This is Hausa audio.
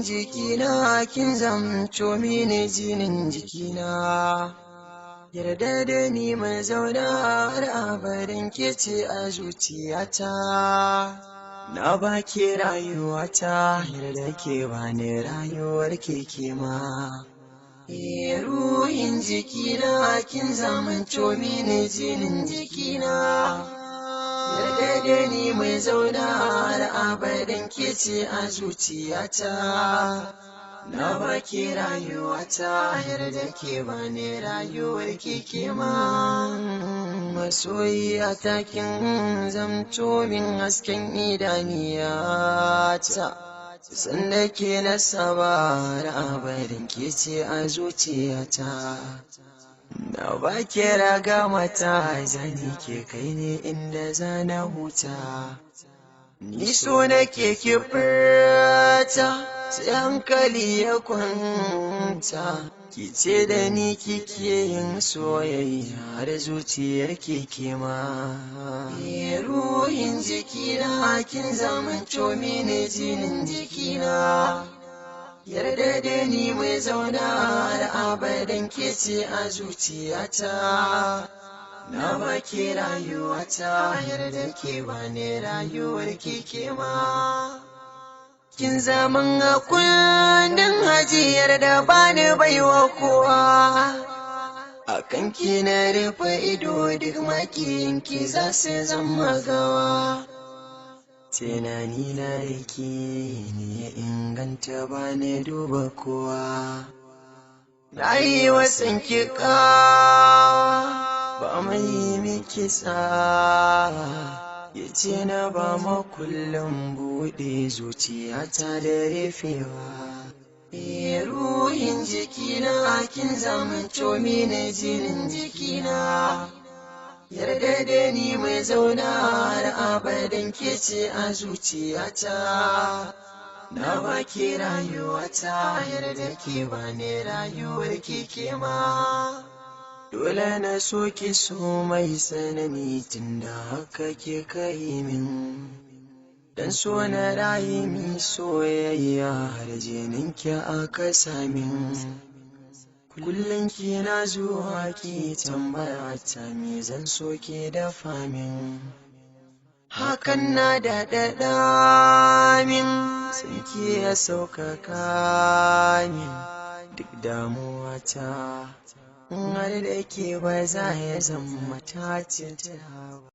Ruhin jikina, kin zamto mini jinin jikina. Yarda da ni mai zauna har abadan, ke ce a zuciyata. Na baki rayuwata, yarda ke bani rayuwar keke ma. Ruhin jikina, kin zamanto mini jinin jikina. Yarda da ni mai zauna har abadan, ke ce a zuciyata. Na baki rayuwata, yarda ke bani rayuwar keke ma. Masoyiya ta, kin zamto min hasken idaniyata. Sanda ke na saba har abadan, ke ce a zuciyata. Na baki raga mata, zani ke kai ne inda zana huta. Ni so nake ki furta, sai hankali ya kwanta. Ki ce da ni kike yin soyayya har zuciyar keke ma. Ruhin jikina, kin zamanto mini jinin jikina. Yarda da ni mai zauna har abadan, ke ce a zuciyata. Na baki rayuwata, yarda ke bani rayuwar keke ma. Kin zaman a kundin hajiyar da bani baiwa kowa. A kan ki na rufe ido, duk makiyinki za su zama gawa. Tunani na da ke ne ya inganta, bani duba kowa. Na yi wasan ki kawa, ba mai miki tsawa. Ya ce na ba ma kullum buɗe zuciyata da rufewa. Ruhin jikina, kin zamanto mini jinin jikina. Yarda da ni mai zauna har abadan, ke ce a zuciyata. Na baki rayuwata, yarda ke bani rayuwar keke ma. Dole na so ki so mai tsanani, tunda haka ke kai min. Dan so na rayu mi soyayya har jininki aka samin. Kullum kina zuwa ki tambaya ta me zan so ki dafa min. Hakan na daɗaɗa min, sanki ya sauƙaƙa min duk damuwa ta. Har da ke ba za ya zama ta ba.